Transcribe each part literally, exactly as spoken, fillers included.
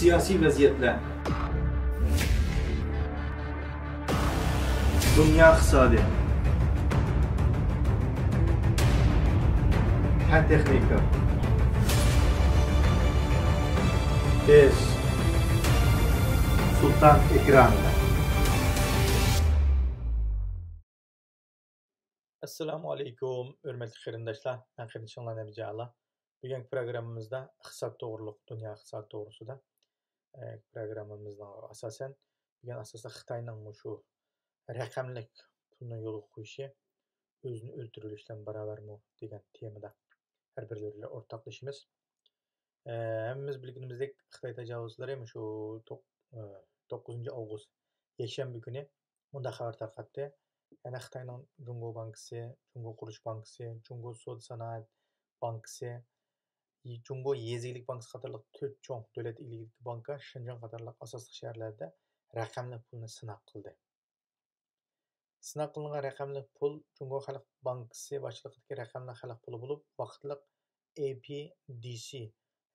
سىياسىي ۋەزىيەتلەر. دۇنيا ئىقتىسادى. پەن تېخنىكا. بىز سۇلتان ئېكرانىدا. ئەسسالامۇ ئەلەيكۇم، ھۆرمەتلىك قېرىنداشلار، مەن قېرىندىشىڭلار نەبىجان. بۈگۈنكى پروگراممىمىزدا ئىقتىساد توغرۇلۇق، دۇنيا ئىقتىسادى توغرىسىدا، ئە، پروگراممىمىزنىڭ ئاساسەن، بۈگۈن ئاساسەن خىتاينىڭ مۇشۇ رەقەملىك پۇلنى يولغا قويۇشى ئۆزىنى ئۆلتۈرۈۋېلىش بىلەن باراۋەرمۇ دېگەن تېمىدا ھەر بىرلىرى بىلەن ئورتاقلىشىمىز. ئە، ھەممىمىز بىلگىنىمىزدەك، خىتاي تاجاۋۇزچىلىرى مۇشۇ توق-، ئە، توققۇزىنچى ئاۋغۇست يەكشەنبە كۈنى مۇنداق خەۋەر تارقاتتى. يەنە خىتاينىڭ جۇڭگو بانكىسى، جۇڭگو قۇرۇلۇش بانكىسى، جۇڭگو سودا سانائەت بانكىسى، جۇڭگو يېزا ئىگىلىك بانكىسى قاتارلىق تۆت چوڭ دۆلەت ئىگىلىكىدىكى بانكا شېنجېن قاتارلىق ئاساسلىق شەھەرلەردە رەقەملىك پۇلنى سىناق قىلدى. سىناق قىلىنغان رەقەملىك پۇل جۇڭگو خەلق بانكىسى باشچىلىقىدىكى رەقەملىك خەلق پۇلى بولۇپ، ۋاقىتلىق ئېي پى دى سى،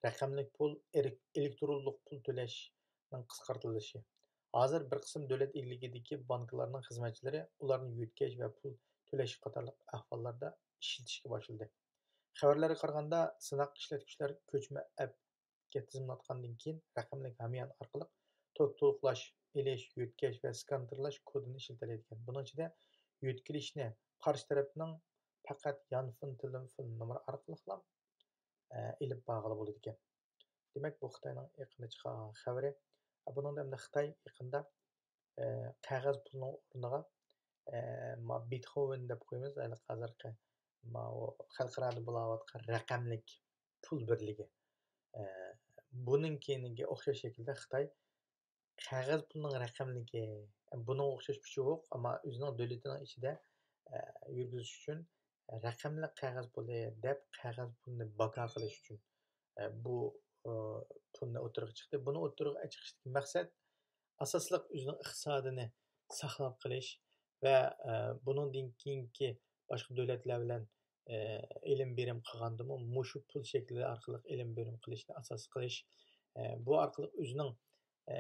رەقەملىك پۇل، ئېلېك-، ئېلېكترونلۇق پۇل تۆلەشنىڭ قىسقارتىلىشى. ھازىر بىر قىسىم دۆلەت ئىگىلىكىدىكى بانكىلارنىڭ خىزمەتچىلىرى ئۇلارنى يۆتكەش ۋە پۇل تۆلەش قاتارلىق ئەھۋاللاردا ئىشلىتىشكە باشلىدى. خەۋەرلەرگە قارىغاندا، سىناق ئىشلەتكۈچىلەر كۆچمە ئەپ تىزىملاتقاندىن كېيىن، رەقەملىك ھەميان ئارقىلىق توك تولۇقلاش، ئېلىش، يۆتكەش ۋە سكانېرلاش كودىنى ئىشلىتەلەيدىكەن. بۇنىڭ ئىچىدە يۆتكىلىشنى قارشى تەرەپنىڭ پەقەت يانفون تېلېفون نومۇرى ئارقىلىقلا، ئە، ئېلىپ بارغىلى بولىدىكەن. دېمەك، بۇ خىتاينىڭ يېقىندا چىقارغان خەۋىرى. بۇنىڭدا ئەمدى خىتاي يېقىندا، ئە، قەغەز پۇلنىڭ ئورنىغا، ئە، ما بىتخوۋېن دەپ قويىمىز، ھېلىقى ھازىرقى ماۋۇ خەلقئارادا بولاۋاتقان رەقەملىك پۇل بىرلىكى. ئە، بۇنىڭ كېيىنىگە ئوخشاش شەكىلدە خىتاي قەغەز پۇلنىڭ رەقەملىكى، بۇنىڭغا ئوخشاش پىچۇقى يوق، ئەمما ئۆزىنىڭ دۆلىتىنىڭ ئىچىدە، ئە، يۈرگۈزۈش ئۈچۈن رەقەملىك قەغەز پۇلى دەپ قەغەز پۇلنى بىكار قىلىش ئۈچۈن، ئە، بۇ، ئە، پۇلنى ئوتتۇرىغا چىقتى. بۇنى ئوتتۇرىغا چىقىشتىكى مەقسەت ئاساسلىق ئۆزىنىڭ ئىقتىسادىنى ساقلاپ قېلىش ۋە، ئە، بۇنىڭدىن كېيىنكى باشقا دۆلەتلەر بىلەن، ئە، ئېلىم بېرىم قىلغاندىمۇ مۇشۇ پۇل شەكلى ئارقىلىق ئېلىم بېرىم قىلىشنى ئاساس قىلىش، ئە، بۇ ئارقىلىق ئۆزىنىڭ، ئە،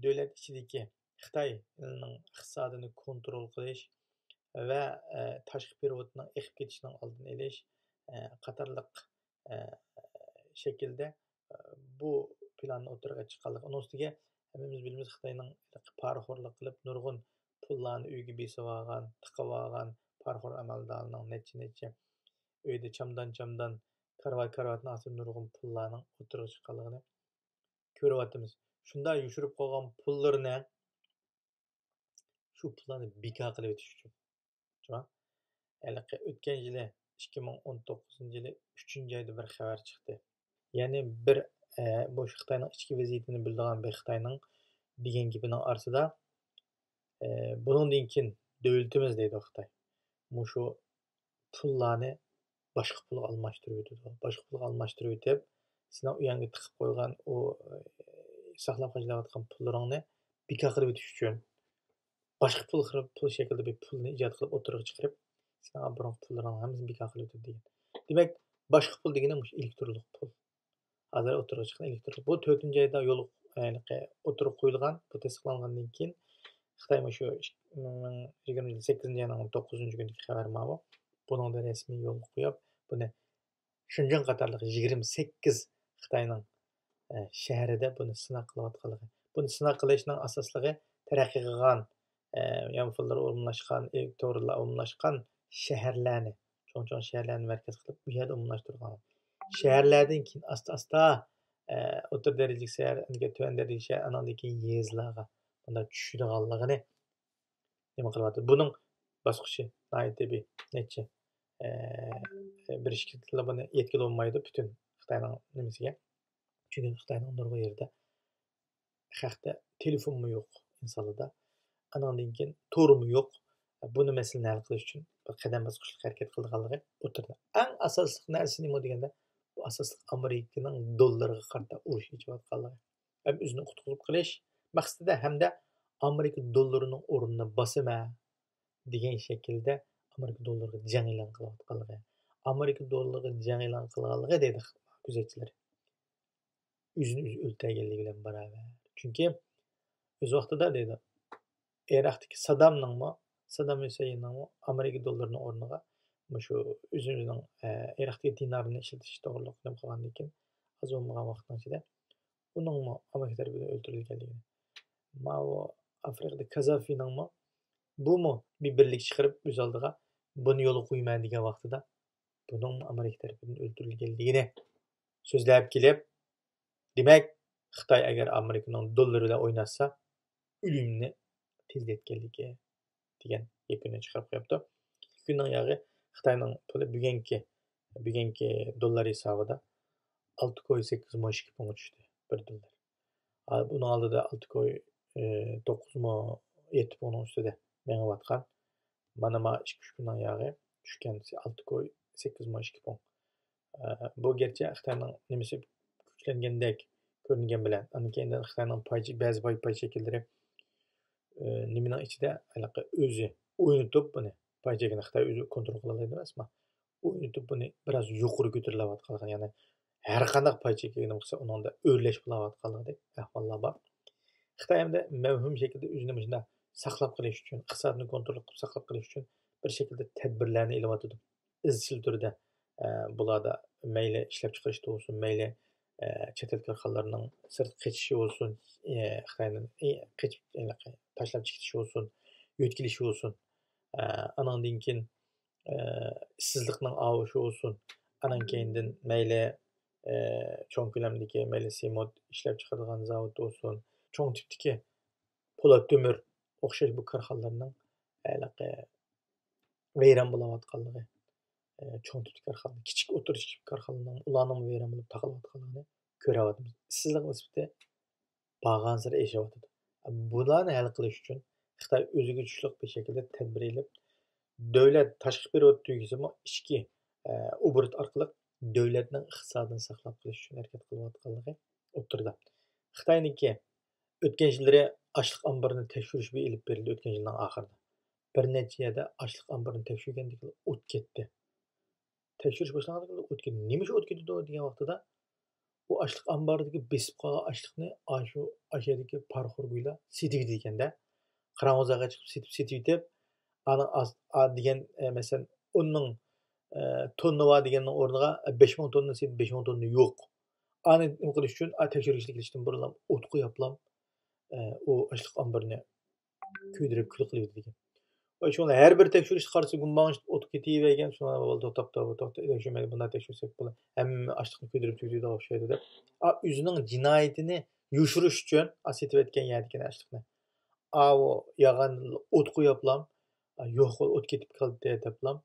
دۆلەت ئىچىدىكى خىتاي ئېلىنىڭ ئىقتىسادىنى كونترول قىلىش ۋە، ئە، تاشقى پېرېۋوتنىڭ ئېقىپ كېتىشىنىڭ ئالدىنى ئېلىش، ئە، قاتارلىق، ئە، شەكىلدە، ئە، بۇ پىلاننى ئوتتۇرىغا چىققانلىقى. ئۇنىڭ ئۈستىگە ھەممىمىز بىلىمىز، خىتاينىڭ پارىخورلۇق قىلىپ، نۇرغۇن پۇللارنى ئۆيگە بېسىۋالغان، تىقىۋالغان پارىخور ئەمەلدارلىرىنىڭ نەچچە-نەچچە ئۆيدە چامدان-چامدان، كارىۋات-كارىۋاتنىڭ ئاستىدا نۇرغۇن پۇللارنىڭ ئوتتۇرىغا چىققانلىقىنى كۆرۈۋاتىمىز. شۇنداق يوشۇرۇپ قويغان پۇللىرىنى، شۇ پۇللارنى بىكار قىلىۋېتىش ئۈچۈن. چۈشەندىڭىزمۇ؟ ھېلىقى ئۆتكەن يىلى، ئىككى مىڭ ئون توققۇزىنچى يىلى ئۈچىنچى ئايدا بىر خەۋەر چىقتى. يەنى بىر، ئە، بۇ خىتاينىڭ ئىچكى ۋەزىيىتىنى بىلىدىغان بىر خىتاينىڭ دېگەن گېپىنىڭ ئارىسىدا، ئە، بۇنىڭدىن كېيىن دۆلىتىمىز، دەيدۇ خىتاي، مۇشۇ پۇللارنى باشقا پۇلغا ئالماشتۇرۇۋېتىدۇ. باشقا پۇلغا ئالماشتۇرۇۋېتىپ، سېنىڭ ئۆيۈڭگە تىقىپ قويغان ئۇ، ئە، ساقلاپ خەجلەۋاتقان پۇللىرىڭنى بىكار قىلىۋېتىش ئۈچۈن باشقا پۇل، پۇل شەكلىدە بىر پۇلنى ئىجاد قىلىپ ئوتتۇرىغا چىقىرىپ، سېنىڭ بۇرۇنقى پۇللىرىڭنىڭ ھەممىسىنى بىكار قىلىۋېتىدۇ دېگەن. دېمەك، باشقا پۇل دېگىنى مۇشۇ ئېلېكترونلۇق پۇل. ھازىر ئوتتۇرىغا چىققان ئېلېكترونلۇق. بۇ تۆتىنچى ئايدا يول، ھېلىقى ئوتتۇرىغا قويۇلغان، بۇ تەستىقلانغاندىن كېيىن خىتاي مۇشۇ ئىككى مىڭ يىگىرمە يىل سەككىزىنچى ئاينىڭ توققۇزىنچى كۈنىدىكى خەۋەر ماۋۇ. بۇنىڭدا رەسمىي يولغا قويۇپ، بۇنى شېنجېن قاتارلىق يىگىرمە سەككىز خىتاينىڭ، ئە، شەھىرىدە بۇنى سىناق قىلىۋاتقانلىقى. بۇنى سىناق قىلىشنىڭ ئاساسلىقى تەرەققىي قىلغان، ئە، يانفونلار ئورۇنلاشقان، ئېلېكترونلار ئورۇنلاشقان شەھەرلەرنى، چوڭ-چوڭ شەھەرلەرنى مەركەز قىلىپ، ئۇ يەردە ئومۇملاشتۇرغان. شەھەرلەردىن كېيىن ئاستا-ئاستا، ئە، ئوتتۇرا دەرىجىلىك شەھەر، ئاندىن كېيىن تۆۋەن دەرىجىلىك شەھەر، ئانىڭدىن كېيىن يېزىلارغا بۇنداق چۈشىدىغانلىقىنى نېمە قىلىۋاتىدۇ؟ بۇنىڭ باسقۇچى ناھايىتى بىر نەچچە، ئە، بىر ئىككى تىلدا بۇنى يەتكىلى بولمايدۇ پۈتۈن خىتاينىڭ نېمىسىگە. چۈنكى خىتاينىڭ نۇرغۇن يېرىدە خەقتە تېلېفونمۇ يوق ئىنسانلاردا. ئانىڭدىن كېيىن تورمۇ يوق. بۇنى مەسىلىنى ھەل قىلىش ئۈچۈن بىر قەدەم باسقۇچلۇق ھەرىكەت قىلىدىغانلىقى ئوتتۇرىدا. ئەڭ ئاساسلىق نەرسە نېمە دېگەندە، بۇ ئاساسلىق ئامېرىكىنىڭ دوللىرىغا قارىتا ئۇرۇش ئېچىۋاتقانلىقى. ھەم ئۆزىنى قۇتقۇزۇپ قېلىش مەقسىتىدە ھەمدە ئامېرىكا دوللىرىنىڭ ئورنىنى باسىمەن دېگەن شەكىلدە ئامېرىكا دوللىرىغا جەڭ ئېلان قىلىۋاتقانلىقى. ئامېرىكا دوللىرىغا جەڭ ئېلان قىلغانلىقى دەيدۇ كۆزەتچىلەر. ئۆزىنى ئۆزى ئۆلتۈرگەنلىكى بىلەن باراۋەر. چۈنكى ئۆز ۋاقتىدا دەيدۇ، ئىراقتىكى سادامنىڭمۇ، سادام ھۈسەيىننىڭمۇ ئامېرىكا دوللىرىنىڭ ئورنىغا مۇشۇ ئۆزىمىزنىڭ، ئە، ئىراقتىكى دىنارنى ئىشلىتىش توغرىلىق نېمە قىلغاندىن كېيىن، ئاز بولمىغان ۋاقىتنىڭ ئىچىدە ئۇنىڭمۇ ئامېرىكا تەرىپىدىن ئۆلتۈرۈلگەنلىكىنى، ماۋۇ ئافرىقىدا كازافىنىڭمۇ، بۇمۇ بىر بىرلىك چىقىرىپ ئۆز ئالدىغا بۇنى يولغا قويىمەن دېگەن ۋاقتىدا بۇنىڭمۇ ئامېرىكا تەرىپىدىن ئۆلتۈرۈلگەنلىكىنى سۆزلەپ كېلىپ، دېمەك، خىتاي ئەگەر ئامېرىكىنىڭ دوللىرى بىلەن ئويناشسا، ئۆلۈمنى تېزلەتكەنلىكى دېگەن يەكۈننى چىقىرىپ قويۇپتۇ. يەكۈننىڭ ياغى خىتاينىڭ پۇلى بۈگۈنكى، بۈگۈنكى دوللار ھېسابىدا ئالتە كوي سەككىز مو ئىككى پۇڭغا چۈشتى بىر دوللار. ھا، بۇنىڭ ئالدىدا ئالتە كوي، ئى، توققۇز مو، يەتتە پۇڭنىڭ ئۈستىدە مېڭىۋاتقان. مانا ما ئىككى ئۈچ كۈننىڭ ياغى چۈشكەن ئالتە كوي سەككىز مو ئىككى پۇڭ. ئە، بۇ گەرچە خىتاينىڭ نېمىسى كۈچلەنگەندەك كۆرۈنگەن بىلەن، ئاندىن كېيىن خىتاينىڭ پاي، بەزى پاي، پاي شەكىللىرى، ئە، نېمىنىڭ ئىچىدە ھېلىقى ئۆزى ئوينىتىپ بۇنى، پاي چېكىنى خىتاي ئۆزى كونترول قىلالايدۇ ئەمەسمۇ؟ ئوينىتىپ بۇنى بىراز يۇقىرى كۆتۈرۈلۈۋاتقانلىقىنى، يەنى ھەر قانداق پاي چېكىنى قىلسا ئۇنىڭدا ئۆرلەش بولۇۋاتقانلىقىدەك ئەھۋاللار بار. خىتاي ھەمدە مەۋھۇم شەكىلدە ئۆزىنى مۇشۇنداق ساقلاپ قېلىش ئۈچۈن، ئىقتىسادنى كونترول قىلىپ ساقلاپ قېلىش ئۈچۈن بىر شەكىلدە تەدبىرلەرنى ئېلىۋاتىدۇ. ئىزچىل تۈردە، ئە، بۇلاردا مەيلى ئىشلەپچىقىرىشتا بولسۇن، مەيلى، ئە، چەت ئەل كارخانىلىرىنىڭ سىرتقا قېچىشى بولسۇن، ئە، خىتاينى، ئى، قېچىپ، تاشلاپ چىقىشى بولسۇن، يۆتكىلىشى بولسۇن. ئە، ئانىڭدىن كېيىن، ئە، ئىشسىزلىقنىڭ ئاۋۇشى بولسۇن. ئانىڭ كەينىدىن مەيلى، ئە، چوڭ كۆلەمدىكى مەيلى سېمونت ئىشلەپچىقىرىدىغان زاۋۇت بولسۇن، چوڭ تىپتىكى پولات تۆمۈر ئوخشاش بۇ كارخانىلارنىڭ ھېلىقى ۋەيران بولاۋاتقانلىقى، ئە، چوڭ تىپتىكى كارخانا، كىچىك ئوتتۇرا تىپتىكى كارخانىلارنىڭ، ئۇلارنىڭمۇ ۋەيران بولۇپ تاقىلىۋاتقانلىقىنى كۆرۈۋاتىمىز. ئىشسىزلىق نىسبىتى بارغانسېرى ئېشىۋاتىدۇ. بۇلارنى ھەل قىلىش ئۈچۈن خىتاي ئۆزىگە تۇشلۇق بىر شەكىلدە تەدبىر ئېلىپ، دۆلەت تاشقى پېرېۋوت تۈگىسىمۇ ئىچكى، ئە، ئوبوروت ئارقىلىق دۆلەتنىڭ ئىقتىسادىنى ساقلاپ قېلىش ئۈچۈن ھەرىكەت قىلىۋاتقانلىقى ئوتتۇرىدا. خىتاينىڭكى ئۆتكەن يىللىرى ئاشلىق ئامبىرىنى تەكشۈرۈش بىر ئېلىپ بېرىلدى ئۆتكەن يىلنىڭ ئاخىرىدا. بىر نەچچە يەردە ئاشلىق ئامبىرىنى تەكشۈرگەندىكىن ئوت كەتتى. تەكشۈرۈش باشلانغاندىن كېيىن ئوت كېتىپ، نېمە ئىش ئوت كېتىدۇ دېگەن ۋاقتىدا، ئۇ ئاشلىق ئامباردىكى بېسىپ قالغان ئاشلىقنى ئاشۇ، ئاشۇ يەردىكى پارىخور گۇيلار سېتىۋېتىدىكەن-دە. قاراڭغۇ بازارغا چىقىپ سېتىپ، سېتىۋېتىپ، ئانا ئاز، ئا، دېگەن، ئە، مەسىلەن، ئون مىڭ، ئە، توننا بار دېگەننىڭ ئورنىغا، ئە، بەش مىڭ توننا سېتىپ، بەش مىڭ توننا يوق. ئانى نېمە قىلىش ئۈچۈن، ئا، تەكشۈرگۈچىلەر كېلىشتىن بۇرۇنلا ئوت قويۇپلام، ئە، ئۇ ئاشلىق ئامبىرىنى كۆيدۈرۈپ كۈل قىلىۋېتىدىكەن. ۋە شۇڭا ھەر بىر تەكشۈرۈشتە قارىسا گۇمباڭ ئوت كېتىۋەرگەن، شۇڭا بولدى، توختاپ، توختاپ، توختاپ، تەكشۈرمەيلى، بۇنداق تەكشۈرسەك بولىدۇ، ھەممە ئاشلىقنى كۆيدۈرۈپ تۈگىتىدىغان ئوخشايدۇ دەپ، ئا، ئۆزىنىڭ جىنايىتىنى يوشۇرۇش ئۈچۈن، ئا، سېتىۋەتكەن يەردىكى ئاشلىقنى، ئاۋۇ ياغان ئوت قويۇپلام، ئا، يوق، ئوت كېتىپ قالدى دەپلام،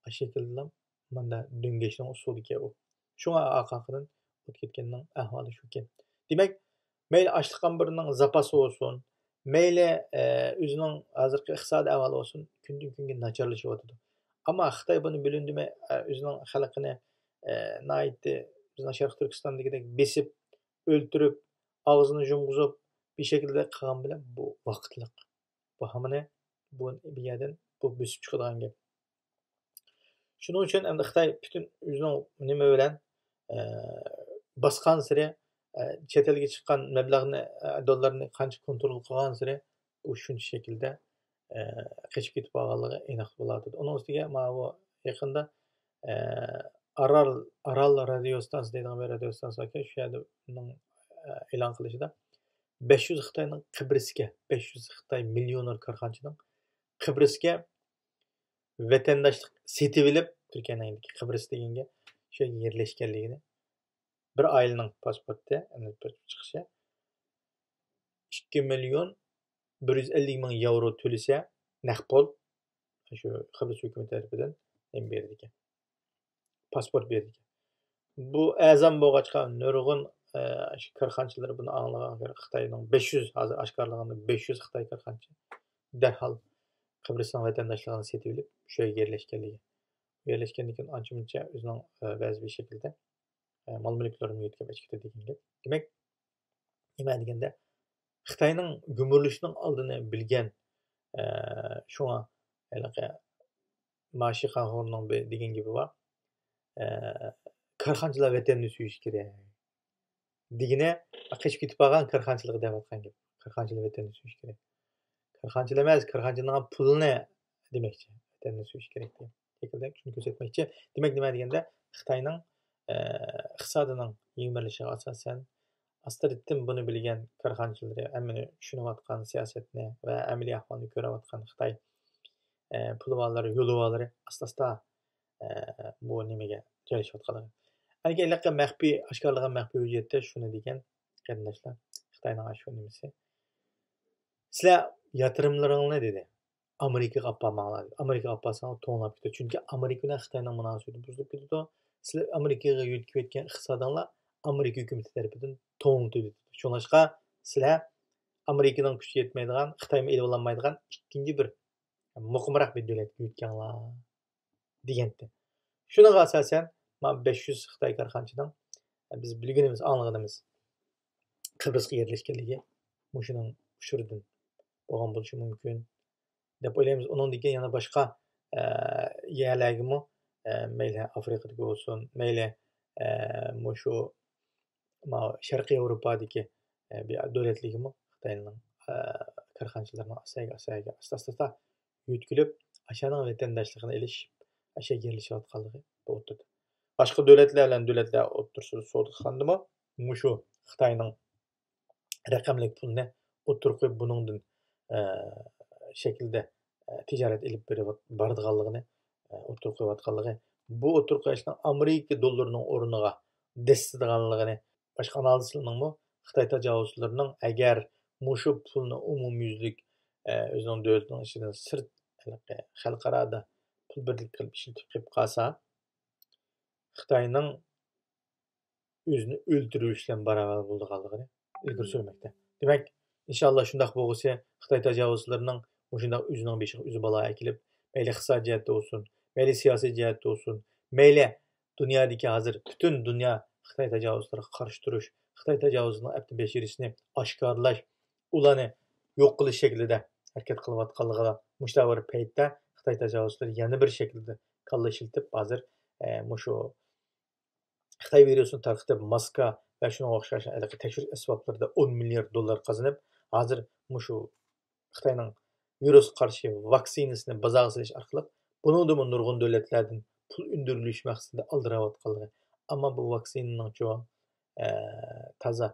ئاشۇ شەكىلدىلام ماندا دۆڭگەشنىڭ ئۇسۇلىكەن ئۇ. شۇڭا ئارقىدىن ئۆتۈپ كەتكەننىڭ ئەھۋالى شۇكەن. دېمەك، مەيلى ئاشلىق ئامبىرىنىڭ زاپاسى بولسۇن، مەيلى، ئە، ئۆزىنىڭ ھازىرقى ئىقتىسادىي ئەھۋالى بولسۇن، كۈندىن-كۈنگە ناچارلىشىۋاتىدۇ. ئەمما خىتاي بۇنى بىلىندىمۇ، ئە، ئۆزىنىڭ خەلقىنى، ئە، ناھايىتى بىزنىڭ شەرقىي تۈركىستاندىكىدەك بېسىپ، ئۆلتۈرۈپ، ئاغزىنى يۇمغۇزۇپ، بىر شەكىلدە قىلغان بىلەن بۇ ۋاقىتلىق. بۇ ھامىنى بۇ، بۇ يەردىن بۇ بۆسۈپ چىقىدىغان گەپ. شۇنىڭ ئۈچۈن ئەمدى خىتاي پۈتۈن ئۆزىنىڭ نېمە بىلەن، ئە، باسقانسېرى، ئە، چەت ئەلگە چىققان مەبلەغنى، ئە، دوللارنى قانچە كونترول قىلغانسېرى، ئۇ شۇنچە شەكىلدە، ئە، قېچىپ كېتىپ قالغانلىقى ئېنىق بولۇۋاتىدۇ. ئۇنىڭ ئۈستىگە ماۋۇ يېقىندا، ئە، ئارال، ئارال رادىيو ئىستانسىسى دەيدىغان بىر رادىيو ئىستانسىسى باركەن، شۇ يەردە ئۇنىڭ، ئە، ئېلان قىلىشىدا، بەش يۈز خىتاينىڭ قەبرىسىگە، بەش يۈز خىتاي مىليونېر كارخانىچىنىڭ قەبرىسىگە ۋەتەنداشلىق سېتىۋېلىپ، تۈركىيەنىڭ قەبرىسى دېگەنگە شۇ يەرگە يەرلەشكەنلىكىنى، بىر ئائىلىنىڭ پاسپورتى، يەنى پاسپورت چىقىشى، ئىككى مىليون بىر يۈز ئەللىك مىڭ ياۋرو تۆلىسە، نەق پۇل، شۇ قەبرىسى ھۆكۈمىتى تەرىپىدىن نېمە بېرىدىكەن؟ پاسپورت بېرىدىكەن. بۇ ئەرزان بولغاچقا، نۇرغۇن، ئە، شۇ كارخانىچىلىرى بۇنى ئاڭلىغان، خىتاينىڭ بەش يۈز، ھازىر ئاشكارىلىغاندا بەش يۈز خىتاي كارخانىچى دەرھال قەبرىسىنىڭ ۋەتەنداشلىقىنى سېتىۋېلىپ، شۇ يەرگە يەرلەشكەنلىكى. يەرلەشكەندىن كېيىن ئانچە-مۇنچە ئۆزىنىڭ، ئە، بەزى بىر شەكىلدە، ئە، مال-مۈلۈكلىرىنى يۆتكەپ ئەچىقىپ كېتىدۇ دېگەن گەپ. دېمەك، نېمە دېگەندە، خىتاينىڭ گۈمۈرۈلۈشىنىڭ ئالدىنى بىلگەن، ئە، شۇڭا ھېلىقى ما شىخەنخورنىڭ بىر دېگەن گېپى بار. ئە، كارخانىچىلار ۋەتەننى سۆيۈشى كېرەك. دېگىنى قېچىپ كېتىپ قالغان كارخانىچىلىقى دەۋاتقان گەپ. كارخانىچىلار ۋەتەننى سۆيۈش كېرەك. كارخانىچىلار ئەمەس، كارخانىچىلارنىڭ پۇلىنى دېمەكچى. ۋەتەننى سۆيۈش كېرەك دېگەن شەكىلدە شۇنى كۆرسەتمەكچى. دېمەك، نېمە دېگەندە، خىتاينىڭ، ئە، ئىقتىسادىنىڭ يېڭىلىشىغا ئاساسەن، ئاستىرىدىن بۇنى بىلگەن كارخانىچىلىرى، ھەممىنى چۈشىنىۋاتقان سىياسەتنى ۋە ئەمەلىي ئەھۋالنى كۆرۈۋاتقان خىتاي، ئە، پۇلۋالىرى، يولۋالىرى ئاستا-ئاستا، ئە، بۇ نېمىگە جايلىشىۋاتقانلىقى. ئەنكى ھېلىقى مەخپىي، ئاشكارىلىغان مەخپىي ھۆججەتتە شۇنى دېگەن، قېرىنداشلار، خىتاينىڭ ئاشۇ نېمىسى، سىلەر ياتۇرۇملىرىڭلارنى، دېدى، ئامېرىكىغا ئاپارماڭلار، دېدى. ئامېرىكىغا ئاپارساڭلار توڭلاپ كېتىدۇ. چۈنكى ئامېرىكا بىلەن خىتاينىڭ مۇناسىۋىتى بۇزۇلۇپ كېتىدۇ. سىلەر ئامېرىكىغا يۆتكىۋەتكەن ئىقتىسادىڭلار ئامېرىكا ھۆكۈمىتى تەرىپىدىن توڭلىتىلىدۇ. شۇڭلاشقا سىلەر ئامېرىكىنىڭ كۈچى يەتمەيدىغان، خىتايمۇ ئېلىۋالالمايدىغان ئىككىنچى بىر مۇقىمراق بىر دۆلەتكە يۆتكەڭلار دېگەنتى. شۇنىڭغا ئاساسەن، مانا بەش يۈز خىتاي كارخانىچىنىڭ، بىز بىلگىنىمىز، ئاڭلىغىنىمىز قىبرىسقا يەرلەشكەنلىكى مۇشۇنىڭ ئۇچۇرىدىن بولغان بولۇشى مۇمكىن دەپ ئويلايمىز. ئۇنىڭدىن كېيىن يەنە باشقا، ئە، يەرلەرگىمۇ، ئە، مەيلى ئافرىقىدىكى بولسۇن، مەيلى، ئە، مۇشۇ ماۋۇ شەرقىي ياۋروپادىكى، ئە، بىر دۆلەتلەرگىمۇ خىتاينىڭ، ئە، كارخانىچىلىرىنىڭ ئاستا-ئاستا، ئاستا-ئاستا يۆتكىلىپ، ئاشۇنىڭ ۋەتەنداشلىقىنى ئېلىشىپ، ئاشۇ يەرلىشىۋاتقانلىقى بۇ ئوتتۇرىدا. باشقا دۆلەتلەر بىلەن دۆلەتلەر ئوتتۇرىسىدا سودا قىلغاندىمۇ مۇشۇ خىتاينىڭ رەقەملىك پۇلنى ئوتتۇرىغا قويۇپ، بۇنىڭدىن، ئە، شەكىلدە، ئە، تىجارەت ئېلىپ بېرىۋات-، بارىدىغانلىقىنى، ئە، ئوتتۇرىغا قويۇۋاتقانلىقى، بۇ ئوتتۇرىغا قويۇشنىڭ ئامېرىكا دوللىرىنىڭ ئورنىغا دەسسىدىغانلىقىنى، باشقا ئانالىزلارنىڭمۇ خىتاي تاجاۋۇزچىلىرىنىڭ ئەگەر مۇشۇ پۇلنى ئومۇميۈزلۈك، ئە، ئۆزىنىڭ دۆلىتىنىڭ ئىچىدىن سىرت، خەلقئارادا پۇل بىرلىكى قىلىپ ئىشلىتىپ قېلىپ قالسا، خىتاينىڭ ئۆزىنى ئۆلتۈرۈش بىلەن باراۋەر بولىدىغانلىقىنى ئىلگىرى سۈرمەكتە. دېمەك، ئىنشاللا شۇنداق بولغۇسى خىتاي تاجاۋۇزچىلىرىنىڭ مۇشۇنداق ئۆزىنىڭ بېشىغا ئۆزى بالا ئەكېلىپ، مەيلى ئىقتىسادىي جەھەتتە بولسۇن، مەيلى سىياسىي جەھەتتە بولسۇن، مەيلى دۇنيادىكى ھازىر پۈتۈن دۇنيا خىتاي تاجاۋۇزچىلىرىغا قارشى تۇرۇش، خىتاي تاجاۋۇزىنىڭ ئەپتى بەشىرىسىنى ئاشكارىلاش، ئۇلارنى يوق قىلىش شەكلىدە ھەرىكەت قىلىۋاتقانلىقىدا، مۇشۇنداق بىر پەيتتە خىتاي تاجاۋۇزچىلىرى يەنە بىر شەكىلدە كاللا ئىشلىتىپ، ھازىر، ئە، مۇشۇ خىتاي ۋىرۇسىنى تارقىتىپ، ماسكا ۋە شۇنىڭغا ئوخشاش ھېلىقى تەكشۈرۈش ئەسۋابلىرىدا ئون مىليارد دوللار قازىنىپ، ھازىر مۇشۇ خىتاينىڭ ۋىرۇسقا قارشى ۋاكسىنىسىنى بازارغا سېلىش ئارقىلىق، بۇنىڭدىمۇ نۇرغۇن دۆلەتلەردىن پۇل ئۈندۈرۈلۈش مەقسىتىدە ئالدىراۋاتقانلىقى. ئەمما بۇ ۋاكسىنىنىڭچۇ، ئە، تازا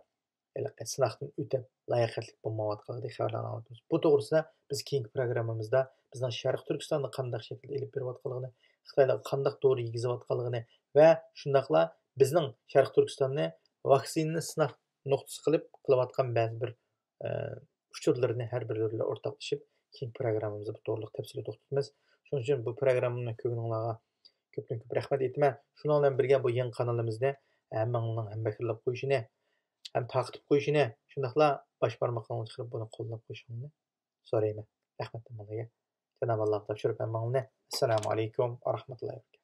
ھېلىقى سىناقتىن ئۆتۈپ، لايىقەتلىك بولمايۋاتقانلىقىدەك خەۋەرلەرنى ئاڭلاۋاتىمىز. بۇ توغرىسىدا بىز كېيىنكى پروگراممىمىزدا بىزنىڭ شەرقىي تۈركىستاندا قانداق شەكىلدە ئېلىپ بېرىۋاتقانلىقىنى، خىتايلارغا قانداق دورا يېگۈزۈۋاتقانلىقىنى ۋە شۇنداقلا بىزنىڭ شەرقىي تۈركىستاننى ۋاكسىنىنى سىناق نۇقتىسى قىلىپ قىلىۋاتقان بەزى بىر، ئە، ئۇچۇرلىرىنى ھەر بىرى بىلەن ئورتاقلىشىپ، كېيىنكى پروگراممىمىزدا بۇ توغرىلىق تەپسىلىي توختىلىمىز. شۇنىڭ ئۈچۈن بۇ پروگراممىنى كۆرگىنىڭلارغا كۆپتىن كۆپ رەھمەت ئېيتىمەن. شۇنىڭ بىلەن بىرگە بۇ يېڭى قانىلىمىزنى ھەممىڭلارنىڭ ھەمبەھىرلەپ قويۇشىنى، ھەم تارقىتىپ قويۇشىنى، شۇنداقلا باش بارمىقىڭلارنى چىقىرىپ بۇنى قوللاپ قويۇشۇڭلارنى سورايمەن. رەھمەت ھەممىڭلارغا. جانابى ئاللاغا تاپشۇرۇپ ھەممىڭلارنى. ئەسسالامۇ ئەلەيكۇم ۋە رەھمەتۇللاھى ۋە بەرىكاتۇھ.